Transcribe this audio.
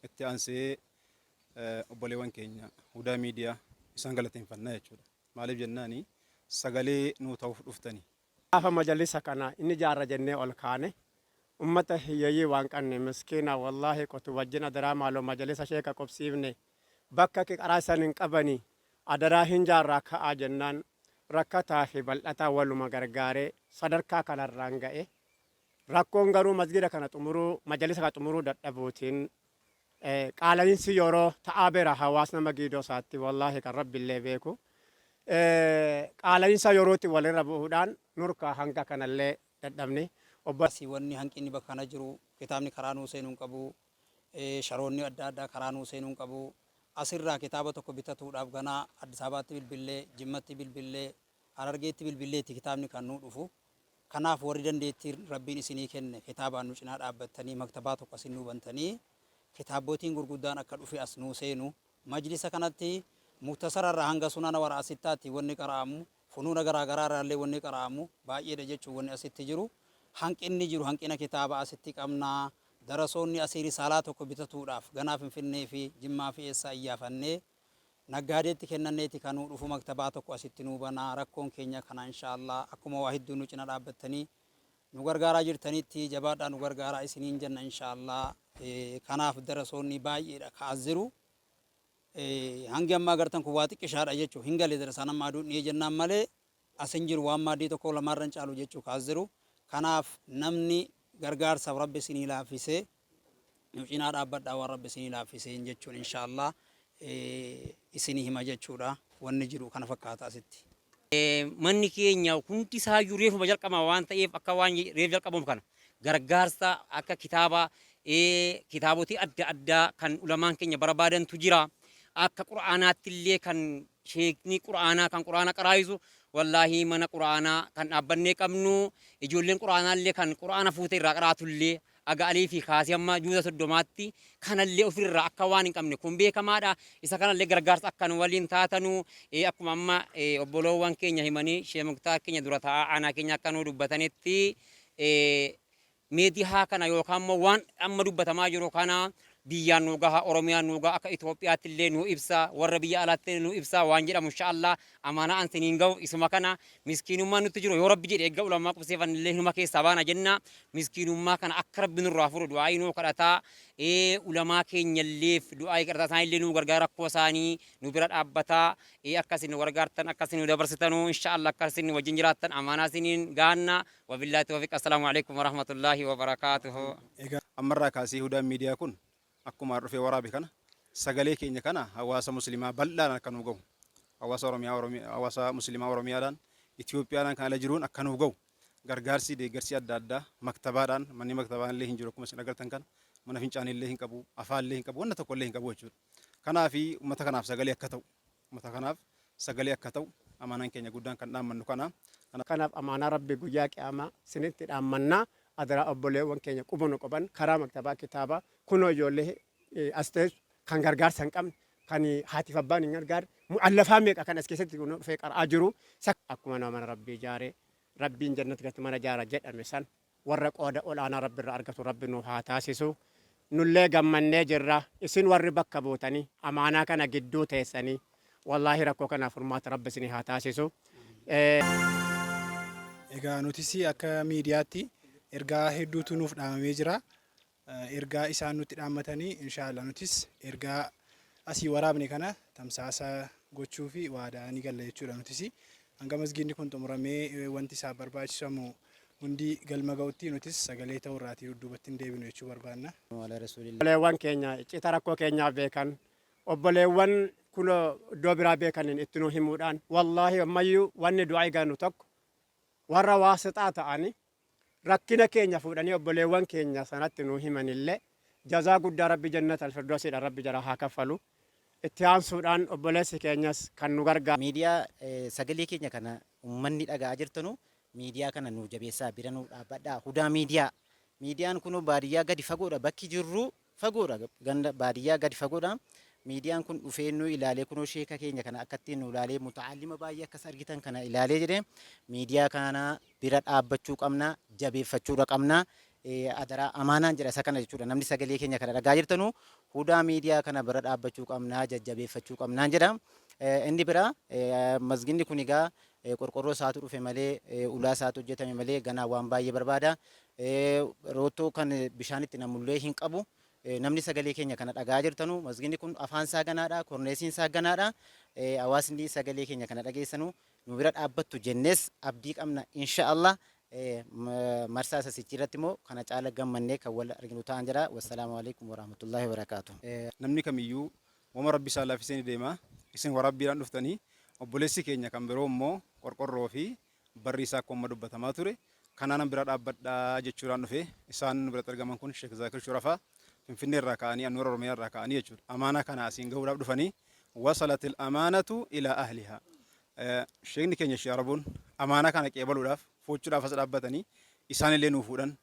Itti aansee obboleewwan keenya Hudaa Miidiyaa isaan galateeffannaa jechuudha. Maaliif jennaani sagalee nuu ta'uuf dhuftani. Gaafa majalisa kana inni jaarra jennee ol kaane ummata hiyyeeyyii waan qanne miskiina wallaahi qotu wajjin adaraa maaloo majalisa sheeka qubsiifne bakka qaraa isan hin qabani adaraa hin jaarraa ka'aa jennaan rakkataa fi bal'ataa waluma gargaaree sadarkaa kanarraan ga'e. Rakkoon garuu masgida kana xumuruu majalisa kana xumuruu dadhabuutiin qaala'insi yeroo ta'aa bera hawaasna magiidoo isaatti wallaahi kan rabbillee beeku qaala'insa yerootti walirra bu'uudhaan nurkaa hanga kanallee dadhabne obbo. Asii wanni hanqinni bakka kana jiru kitaabni karaa nuu seenu hin qabu. Sharoonni adda addaa karaa nuu seenuu hin qabu. Asirraa kitaaba tokko bitatuudhaaf ganaa Addis Ababaatti bilbillee, Jimmatti bilbillee, Harargeetti bilbilleeti kitaabni kan nuu dhufu. Kanaaf warri dandeettii Rabbiin isinii kenne kitaabaan nu cinaa dhaabbattanii maktabaa tokko asin nuu bantanii kitaabbootiin gurguddaan akka dhufee as nuu seenu. Majlisa kanatti muktasara irraa hanga sunana wara'asittaatti wanni qara'amu, funuuna garaa garaa irraallee wanni qara'amu baay'eedha jechuun wanni asitti jiru. Hanqinni jiru hanqina kitaabaa asitti qabna. Darasoonni asii risaalaa tokko bitatuudhaaf ganaa Finfinnee fi Jimmaa fi eessaa iyyaafannee Naggaadeetti kennanneeti ka nuu dhufu maktabaa tokko asitti nuu banaa rakkoon keenya kana inshaa Allah akkuma waa hedduun nu cina dhaabbattanii nu gargaaraa jirtanitti jabaadhaa nu gargaaraa isiniin jenna inshaa Allah kanaaf darasoonni baay'eedha ka as jiru hangi amma agartan kun waa xiqqishaadha jechuu hin gale darasaan amma aduun dhiyee jennaan malee as hin jiru waan maaddii tokkoo lamaarra hin caalu jechuu ka as jiru kanaaf namni gargaarsaaf rabbi isinii laaffisee nu cinaa dhaabbadhaa waan rabbi isinii laaffiseen jechuun inshaa Allah isinii hima jechuudha wanni jiru kana fakkaata asitti. Manni keenya hundi isaayyuu reefuma jalqabama waan ta'eef akka waan reef jalqabamu kana gargaarsa akka kitaaba kitaabotii adda addaa kan ulamaan keenya barbaadantu jira. Akka qur'aanaatti illee kan sheekni qur'aanaa kan qur'aana qaraayisu wallaahi mana qur'aanaa kan dhaabbannee qabnu ijoolleen qur'aanaa illee kan qur'aana fuutee irraa qaraatu illee Aga aliifii kaasee hamma juuza soddomaatti kanallee ofirraa akka waan hin qabne kun beekamaadha. Isa kanallee gargaarsa akka nu waliin taatanu akkuma amma obboloowwan keenya himanii Shee Muktaar keenya dura taa'aa aanaa keenya akka nuu dubbatanitti meedihaa kana yookaan immoo waan amma dubbatamaa jiru kana biyyaan nuu gaha, Oromiyaan nuu gaha, akka Itoophiyaatti illee nuu ibsa, warra biyya alaatti illee nuu ibsa waan jedhamu insha Allah amaanaa an siniin gahu isuma kana. Miskiinummaan nutti jiru yoo Rabbi jedhe eegga ulamaa qubseefanne illee hinuma keessaa baana jenna. Miskiinummaa kana akka Rabbi nurraa furu du'aa'ii nuu kadhataa, ulamaa keenyalleef du'aa'ii kadhataa isaanillee nuu gargaara rakkoo isaanii nu bira dhaabbataa, akka isin nu gargaartan akka isin nu dabarsitanu insha Allah akka isin nu wajjin jiraattan amaanaa isiniin gaanna. Wabillahi tawfiq Assalaamu Aleykum Warahmatullaahi Wabarakaatuhu. Egaa ammarraa kaasee Hudaan Miidiyaa kun akkuma har'a dhufee waraabe kana sagalee keenya kana hawaasa muslimaa bal'aadhaan akka nuu gahu hawaasa Oromiyaa hawaasa muslimaa Oromiyaadhaan Itoophiyaadhaan kan ala jiruun akka nuu gahu gargaarsi deeggarsi adda addaa maktabaadhaan manni maktabaan illee hin jiru akkuma isin agartan kana mana fincaanii illee hin qabu afaan illee hin qabu wanna tokko illee hin qabu jechuudha. Kanaaf uummata kanaaf sagalee akka ta'u Ummata kanaaf sagalee akka ta'u amaanaan keenya guddaan kan dhaammannu kana. Kanaaf amaanaa Rabbii guyyaa qiyaamaa isinitti dhaammanna adaraa obboleewwan keenya quba nu qaban karaa maktabaa kitaabaa kunoo ijoollee as teessu kan gargaarsa hin qabne kan haatiif abbaan hin gargaarre mu'allafaa meeqa kan as keessatti kunoo dhufee qara'aa jiru akkuma nama mana Rabbii ijaare Rabbiin jannata keessatti mana ijaara jedhame san warra qooda ol'aanaa Rabbi irraa argatu Rabbi nu haa taasisu. Nullee gammannee jirra. Isin warri bakka buutanii amaanaa kana gidduu teessanii wallaahi rakkoo kanaaf furmaata Rabbi isinii haa taasisu. Egaa nutis akka miidiyaatti ergaa hedduutu nuuf dhaamamee jira. Ergaa isaan nutti dhaammatanii inshaallah nutis ergaa asii waraabne kana tamsaasa gochuu fi waadaa ni galla jechuudha nutis. Hanga masgiidni kun xumuramee wanti isaaf barbaachisamu hundi galma ga'utti nutis sagalee ta'uu irraatii dudduubatti hin deebinu jechuu barbaanna. Obboleewwan keenya iccita rakkoo keenyaa beekan, obboleewwan kunoo iddoo biraa beekaniin itti nu himuudhaan wallaahi ammayyuu wanni du'aa eegannu tokko warra waasixaa ta'anii rakkina keenya fuudhanii obboleewwan keenya sanatti nuu himanillee jazaa guddaa Rabbi jannata alfirdosiidhaan Rabbi jaraa haa kaffalu. Itti aansuudhaan obboleessi keenyas kan nu gargaare. Miidiyaa sagalee keenya kana ummanni dhaga'aa jirtanu miidiyaa kana nuu jabeessaa bira nuu dhaabbadhaa Hudaa Miidiyaa Miidiyaan kunoo baadiyyaa gadi fagoodha bakki jirru fagoodha ganda baadiyyaa gadi fagoodha miidiyaan kun dhufee nu ilaalee kunoo sheeka keenya kana akkattiin nu ilaalee muta'allima baay'ee akkas argitan kana ilaalee jedhee miidiyaa kana bira dhaabbachuu qabna jabeeffachuudha qabna. Adaraa amaanaan jedha isa kana jechuudha. Namni sagalee keenya kana dhagaa jirtanu Hudaa miidiyaa kana bira dhaabbachuu qabnaa jajjabeeffachuu qabnaan jedha. Inni biraa masginni kun egaa qorqorroo isaatu dhufe malee ulaa isaatu hojjetame malee ganaa waan baay'ee barbaada. Roottoo kan bishaan itti namullee hin qabu. Namni sagalee keenya kana dhagaa jirtanu masginni kun afaan isaa ganaadha, korneesiin isaa ganaadha. Hawaasni sagalee keenya kana dhageessanu nu bira dhaabbattu jennees abdii qabna insha Allah. Marsaa isa sichii irratti immoo kana caala gammannee kan wal arginu ta'an jedha. Wassalaamu alaikum warahmatullahi wabarakaatuh. Namni kamiyyuu wama Rabbi isaa laaffisee ni deema. Isin waraabbiidhaan dhuftanii obboleessi keenya kan biroo immoo qorqorroo fi barri isaa akkuma dubbatamaa ture kanaanan bira dhaabbadha jechuudhaan dhufe. Isaan nu biratti argaman kun Sheek Zaakir Shurafaa Finfinnee irraa ka'anii annuura Oromiyaa irraa ka'anii jechuudha. Amaanaa kana asiin gahuudhaaf dhufanii wasalatil amaanatu ilaa ahlihaa. Sheekni keenya Shee Arabuun amaanaa kana qeebaluudhaaf fuuchuudhaaf as dhaabbatanii isaanillee nuu fuudhan.